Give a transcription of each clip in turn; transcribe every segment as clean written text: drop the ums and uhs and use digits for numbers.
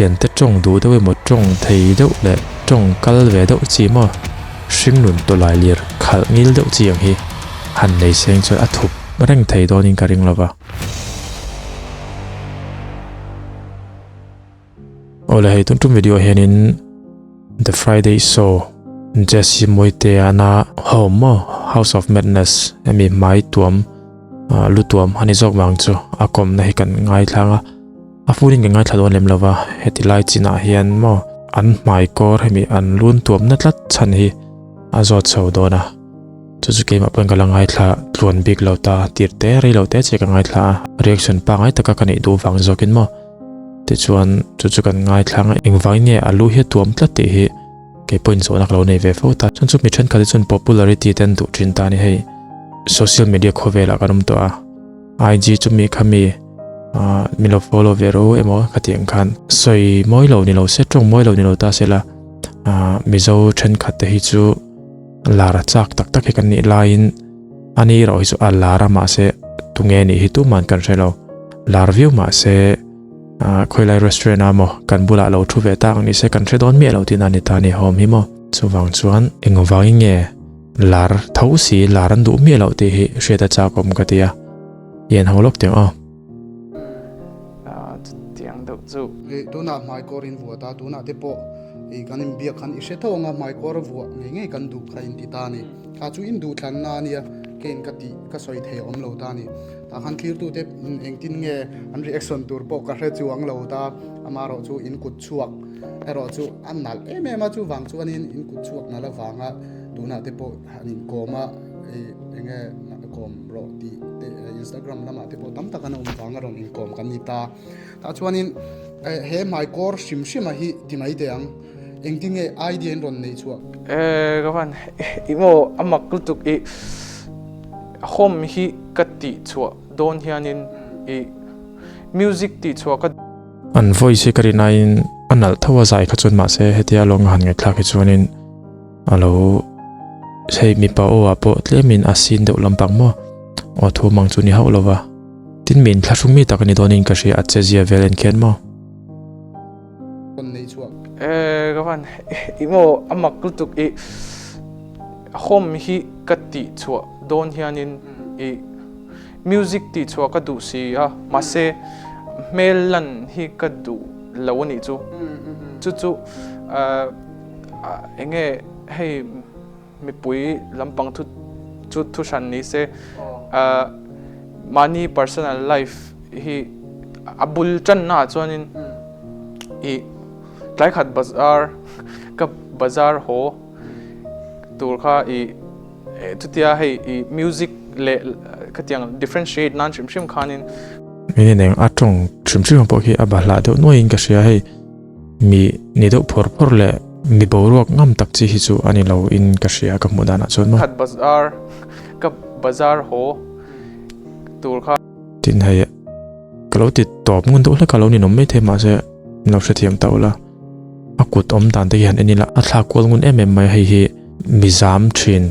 Thiante tawng duh deuh emaw tawng thei deuh leh tawng kal ve deuh chi maw hringnun tawlai lir khalh ngil deuh chi ang hi han nei seng chuan a thup reng thei dawnin ka ring lova. Awle hei tun tum video hianin The Friday Show Jesse Moitea na home maw House of Madness hemi hmai tuam lu tuam a ni zawk vang chu a kawmna hi kan ngaithlang a a full in kan ngaithla dawn lem lova heti lai chinah hian maw an hmai kawr hemi an lun tuamna tlat chhan hi a zawt chho dawn a. Chu chu keimah pawhin ka la ngaithla tluan bik lo ta tir te rei lo te che ka ngaithla a reaction pangai taka ka neih duh vang zawkin maw tichuan chu chu kan ngaithla ang engvangin nge a lu hi a tuam tlat tih hi kei pawhin zawhna ka lo nei ve fo ta chuan chu mi thenkhat hi chuan popularity te an duh thin ta a ni hei social media khawvelah kan awm tawh a IG chu mi kha mi ah min lo follow ve ro emaw ka tih ang khan sawi mawi lo ni lo se tawng mawi lo ni lo ta sela ah mizo thenkhat te hi chu. Lar a chak tak tak hi kan nih laiin a ni erawh hi chu a lar a mahse tunge nih hi tuman kan hre lo. Lar viau mahse ah khawilai restaurant ah maw kan bulah lo thu ve tak ni se kan hre dawn miah lo tihna a ni ta a ni hawm hi maw. Chuvang chuan engvangin nge lar tho si lar an duh miah loh tih hi hriat a chak awm ka ti a, i en ho lawk teh ang aw. Ah chutiang deuh chu. Tunah hmaikawr in vuah ta tunah te pawh i kan inbiak khan i hre tho anga hmaikawr vuah ngei ngei kan duh kha in ti ta a ni. Kha chu in duh thlanna a nia keiin ka tih ka sawi thei a awm lo ta a ni. Tah khan thlirtute engtin nge an reaction tur pawh ka hre chuang lo ta amaherawh chu in kut chhuak erawh chu a nalh em em a chuvang chuanin in kut chhuak nalh avanga tunah te pawh han inkawm a eng nge kawm rawh tih te Instagram lamah te pawh tam tak an awm vang a rawn inkawm kan ni ta. Tah chuanin he hmaikawr hrim hrima hi ti mai teh ang. Engtin nge idea in rawn neih chhuah? Ka van i maw a mak lutuk i home hi ka tih chhuah dawn hianin i music tih chhuah ka. An voice hi ka rin aiin a nalh tho a zai kha chuan mahse hetia lawng a han ngaihthlak hi chuanin a lo hei mipa aw ah pawh tlemin a sin deuh lampang maw aw thu mang chu ni hauh lova tin mi inthlahrung mi tak a ni dawnin ka hria a che zia vel en khian maw. Eh ka van i maw a mak lutuk i home hi ka tih chhuah dawn hianin i music tih chhuah ka duh si a mahse hmel lan hi ka duh lo a nih chu chu chu eh Eng nge hei mipui lampang thu chu thu hran ni se mahni personal life hi a bul tanna ah chuanin i tlai khat bazar ka bazar haw tur kha i chutia hei i music leh khatiang differentiate nan hrim hrim khanin. Engin eng a tawng hrim hrim ang pawh khi a bahlah deuh nuaiin ka hria hei. Mi ni deuh phawr phawr leh mi boruak ngam tak chi hi chu a ni lo in ka hria ka hmuh danah chuan maw. Khat bazar ka bazar haw tur kha. Tin hei ka lo ti tawp ngun deuh hlek a lo ninawm mai thei mahse min lo hrethiam ta ula a kut awm dan te hi han en ila a thlak kual ngun em em mai hei hi mi zam thin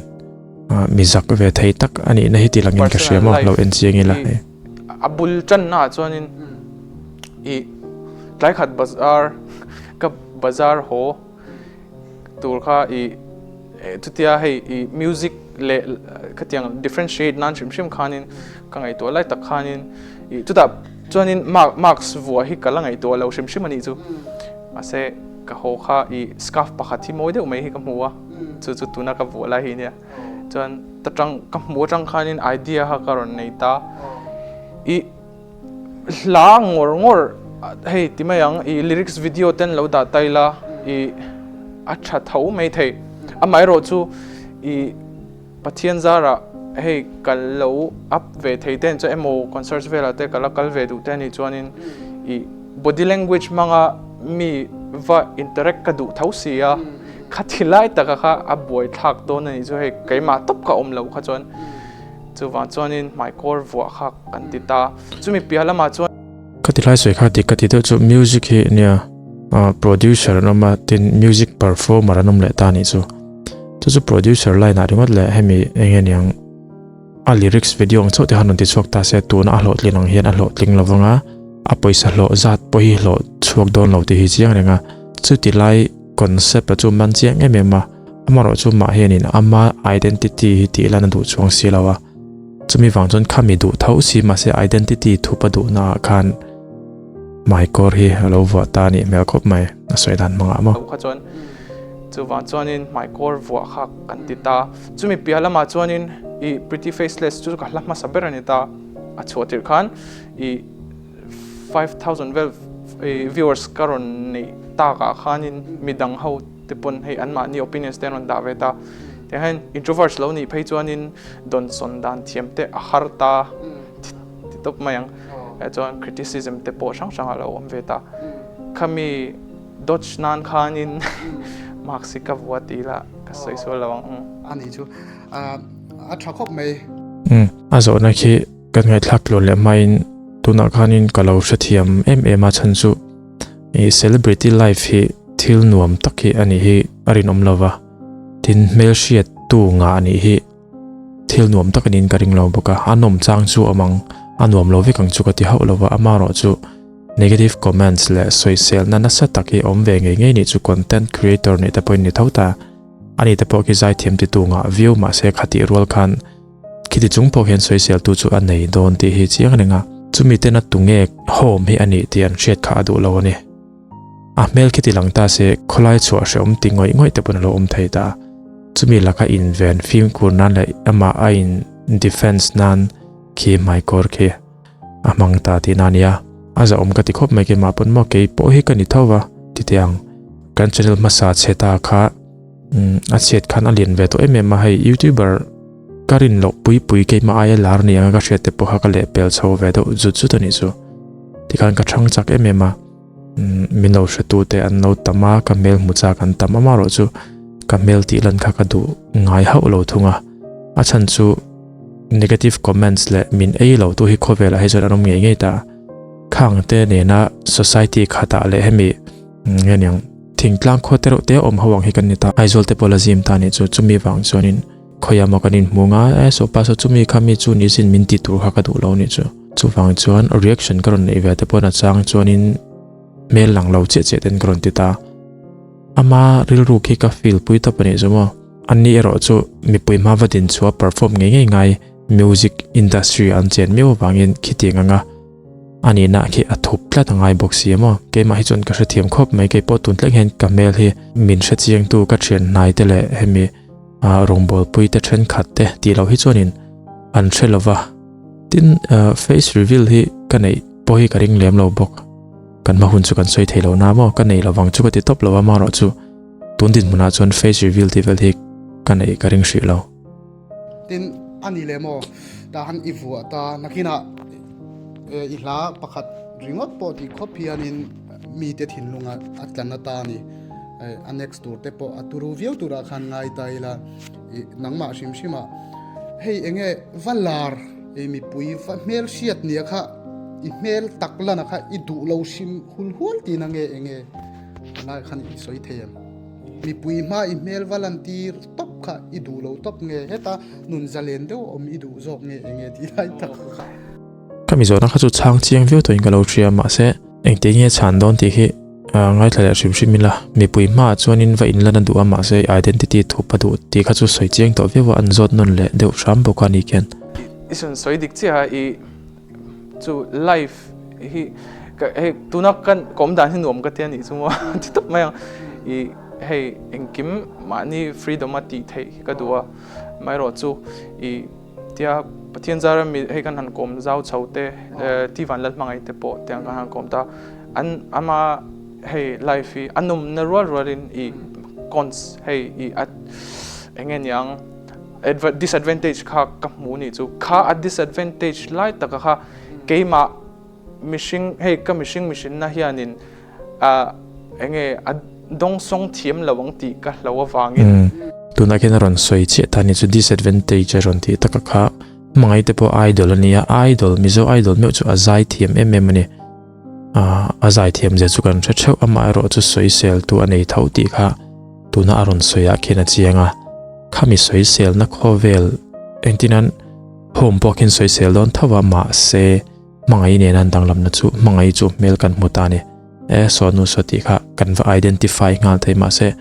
mi zak ve thei tak a nihna hi ti langin ka hria maw lo en chiang ila hei. A bul tanna ah chuanin i tlai khat bazar ka bazar haw tur kha i chutia hei i music leh khatiang differentiate nan hrim hrim khanin ka ngaihtuah lai tak khanin i chutah chuanin mask vuah hi ka la ngaihtuah lo hrim hrim a nih chu mahse ka haw kha i scarf pakhat hi mawi deuh mai hi ka hmu a chu chu tuna ka vuah lai hi nia. Chuan ta tang ka hmuh atang khanin idea kha ka rawn nei ta. I hla ngawr ngawr hei ti mai ang i lyrics video ten lo dah tai la i a tha tho mai thei. Amaherawh chu i Pathian zarah hei ka lo up ve thei ten chu emaw concerts velah te ka la kal ve duh te anih chuanin i body language hmanga mi va interact ka duh tho si a. Kha thi lai taka kha a buai thlak dawn a nih chu hei keimah tawp ka awm lo kha chuan chuvang chuanin hmaikawr vuah kha kan ti ta chumi piah lamah chuan. Ka ti lai sawi kha dik ka ti deuh chu music hi nia producer an awm a tin music performer an awm leh ta nih chu chu chu producer line ah ringawt leh hemi eng nge niang a lyrics video ang chauh te khan rawn ti chhuak ta se tuna a hlawhtlin ang hian a hlawhtling lovang a. A pawisa hlawh zat pawh hi hlawh chhuak dawn lo tih hi chiang reng a, chuti lai concept a chu man chiang em em a, amaherawh chu mah hianin ama identity hi tih lan a duh chuang si lo a, chumi vang chuan khami duh tho si mahse identity thup a duhna ah khan hmaikawr hi a lo vuah ta a nih hmel khawp mai, a sawi dan hmangah maw. Kha chuan chuvang chuanin hmaikawr vuah kha kan ti ta, chumi piah lamah chuanin i pretty faceless chu ka hla hmasa ber a ni ta, a chhuah tirh khan i 5000 vel viewers ka rawn neih takah khanin midang ho te pawn hei anmahni opinions te an rawn dah ve ta. Tiang hian introverts lo nih phei chuanin dawnsawn dan thiam te a har ta ti tawp mai ang. Chuan criticism te pawh hrang hrang a lo awm ve ta. Khami dodge nan khanin mask hi ka vua ti ila ka sawi sual lo ang. A nih chu a tha khawp mai. A zawhna khi Kan ngaihthlak tluan leh hmain tunah khanin ka lo hrethiam em em a chhan chu i celebrity life hi thil nuam tak hi a nih hi a rinawm lo va, tin hmelhriat tu ngah a nih hi thil nuam tak a niin ka ring lo bawk a, a nawm chang chu awm ang a nuam lo vek ang chu ka ti hauh lo va, amaherawh chu negative comments leh sawiselna nasa tak hi awm ve ngei ngei nih chu content creator nih te pawhin ni tho ta, ani te pawh khi zaithiam ti tu ngah viau mahse khatih rual khan Khiti chung pawh hian sawiseltu chu a nei dawn tih hi chiang reng a, chumi tena tunge home hi a nih tih an hriat kha a duh lo a ni. A hmel khiti lang ta se khawlai chhuah hrehawm ti ngawih ngawih te pawn a lo awm thei ta. Chumi laka inven fimkhur nan leh amah a in defense nan khi hmaikawr khi a hmang ta tihna a nia. A zahawm ka ti khawp mai keimah pawn maw kei pawh hi ka ni tho va ti teh ang. Kan channel hmasa chhe ta kha a chhiat khan a lian ve tawh em em a hei youtuber ka rin loh pui pui keimah aia lar ni anga ka hriat te pawh kha ka lehpel chho ve deuh zut zut a nih chu tikhan ka thang chak em em a min lo hretu te an lo tam a ka hmel hmu chak an tam amaherawh chu ka hmel tih lan kha ka duh ngai hauh lo thung a a chhan chu negative comments leh min ei lo tu hi khawvelah hi chuan an awm ngei ngei ta khang te nena society khatah leh hemi nge niang Thingtlang khua te reuh te awm ho ang hi kan ni ta. Aizawl te pawh la zim ta nih chu chumi vang chuanin khawiah maw kan inhmu nga e sawpa saw chumi kha mi chu ni sin min ti tur kha ka duh lo nih chu. Chuvang chuan reaction ka rawn neih ve te pawh na chang chuanin hmel lang lo chiah chiah ten ka rawn ti ta. Ama rilru khi ka feel pui tawp a nih chu maw. Anni erawh chu mipui hma va din chhuah perform ngei ngei ngai music industry an chen miau avangin khitiang anga A nihna khi a thup tlat a ngai bawk si a maw? Keimah hi chuan ka hrethiam khawp mai, kei pawh tun thleng hian ka hmel hi min hrechiangtu ka thian hnai te leh hemi rawngbawlpui te thenkhat te tih loh hi chuanin an hre lo va. Tin, face reveal hi ka neih pawh hi ka ring lem lo bawk. Kan hma hun chu kan sawi thei lo na maw? Ka nei lovang chu ka ti tawp lo a, amaherawhchu tun dinhmunah chuan face reveal tih vel hi ka neih ka ring hrih lo. Tin, a ni leh maw? Tah han i vuah ta nakinah i hla pakhat ringawt pawh tih khawp hianin mite thinlunga a tla na ta a ni. A next tur te pawh a turu viau turah khan ngai ta ila i nangmah hrim hrimah hei enge va lar i mipui va hmel hriat nia kha i hmel tak lana kha i duh lo hrim hul hual tihna nge enge tunlai khan i sawi thei em? Mipui hma i hmel va lan tir tawp kha i duh lo tawp nge? Heta nun zalen deuh awm i duh zawk nge enge tih lai tak kha. Ka mizawhna kha chu chhang chiang viau tawhin ka lo hria mahse engtin nge chhan dawn tih hi ngaithla leh hrim hrim ila mipui hmaah chuanin va inlan a duh a mahse identity thup a duh tih kha chu sawi chiang tawh viau a an zawt nawn leh deuh hram bawk a ni khian. I sawn sawi dik chiah a i chu life hi ka hei tuna kan ka awm dan hi nuam ka ti a nih chu maw ti tawp mai ang i hei engkim mahni freedom a tih theih hi ka duh a amaherawh chu i tia Pathian zara mi hei kan han kawm zau chho te ti van lal hmangaih te pawh tiang kan han kawm ta an ama hei life hi a nawmna rual rualin i cons hei i a eng nge niang disadvantage kha ka hmu nih chu kha a disadvantage lai taka kha keimah mihring hei ka mihring mihrinna hianin a enge a dawngsawng thiam lo ang tih ka hlo avangin. Tunah khian a rawn sawi chiah ta ni chu disadvantage a rawn tih taka kha hmangaih te pawh idol a nia idol Mizo idol meuh chu a zai thiam em em a ni a zai thiam zia chu kan hre theuh amaherawh chu sawisel tu a nei tho tih kha tuna a rawn sawi ah khian a chiang a khami sawiselna khawvel engtin an home pawh khian sawisel dawn tho a mahse. Hmangaih nena an danglamna chu hmangaih chu hmel kan hmu ta a ni. E saw nu saw tih kha kan va identify nghal thei mahse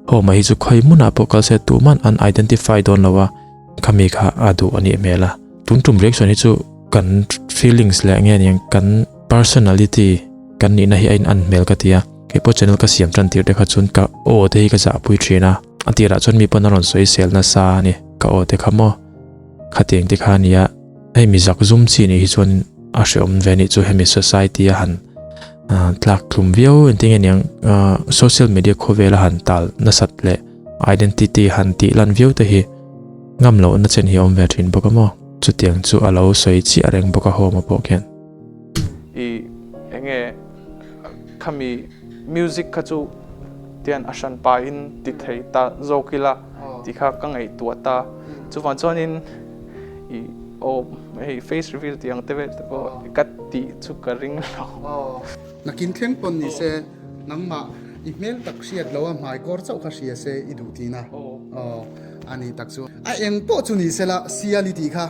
Home-a hi chu khawi hmunah pawh kal se tuman an identify dawn lo a, khami kha a duh a nih hmel a. Tun tum reaction hi chu kan feelings leh nge niang kan personality kan nihna hi a in an hmel ka ti a, keipawh channel ka siam tan tir te kha chuan ka aw te hi ka zahpui thin a, a tirah chuan mi pawn a rawn sawi sel nasa a ni, ka aw te kha maw khatiang te kha a nia, hei mi zak zum chi nih hi chuan a hreawm ve nih chu hemi society a han tlak tlum viau engtin nge niang social media khawvel a han tal nasat leh identity han tih lan viau te hi ngam loh na chen hi a awm ve thin bawk a maw chutiang chu a lo sawi chiah reng bawk a home a pawh khian. I enge khami music kha chu tian a hran pa in ti thei ta zawk ila tih kha ka ngaihtuah ta chuvang chuanin i aw hei face reveal tih ang te vel te pawh ka tih chu ka ring lo. Nakin thleng pawn ni se nangmah i hmel tak hriat lo a hmai kawr chauh kha hria se i duh tihna aw a ni tak chu. A eng pawh chu ni sela sial i tih kha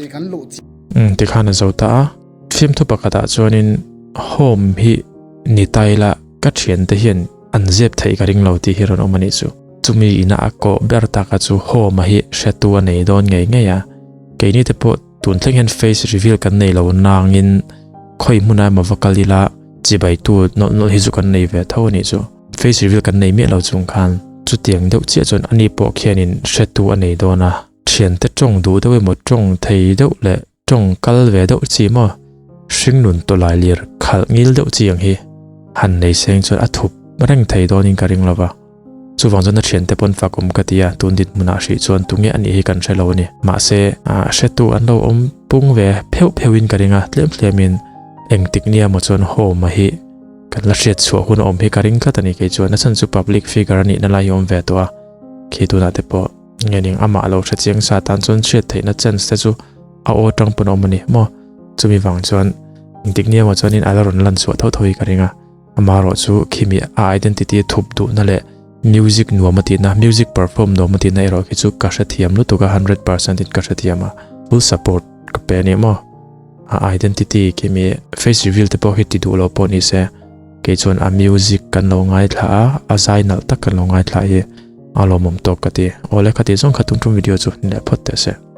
i kan luh chi. Umm tikhan a zo ta a, fiamthu pakhatah chuanin home hi ni ta ila ka thiante hian an zep theih ka ring lo tih hi rawn awm a nih chu. Chumi ina a kawh ber taka chu home a hi hretu a nei dawn ngei ngei a, keini te pawh tun thleng hian face reveal kan nei lo nangin khawi hmuna emaw va kal ila chibai tu nawlh nawlh hi chu kan nei ve tho a nih chu. Face reveal kan nei miah lo chung khan chutiang deuh chiah chuan ani pawh khianin hretu a nei dawn a, thiante tawng duh deuh emaw tawng thei deuh leh tawng kal ve deuh chi maw hringnun tawlai lir khalh ngil deuh chi ang hi han nei seng chuan a thup reng thei dawnin ka ring lova. Chuvang chuan a thiante pawn fak awm ka ti a, tun dinhmunah hrih chuan tunge a nih hi kan hre lo a ni. Mahse, hretu an lo awm pung ve pheuh pheuhin ka ring a, tlem tlemin engtik nia maw chuan home a hi kan la hriat chhuah hun a awm hi ka ring tlat a ni kei chuan. A chhan chu public figure a nihna lai hi a awm ve tawh a, khi tunah te pawh nge ning amah lo hre chiang sa tan chuan hriat theihna chance te chu a aw tang pawn a awm a ni maw. Chumi vang chuan engtik nia maw chuanin a la rawn lan chhuah tho tho hi ka ring a. Amaherawh chu khimi a identity thup duhna leh music nuam a tihna, music perform nuam a tihna erawh khi chu ka hrethiam lutuk a, 100% in ka hrethiam a, full support ka pe a ni maw. A identity khimi face reveal te pawh khi ti duh lo pawh ni se, kei chuan a music kan lo ngaithla a, a zai nalh tak kan lo ngaithla hi a lawmawm tawk ka ti. Awle khati zawng kha tum tum video chu ni leh phawt teh se.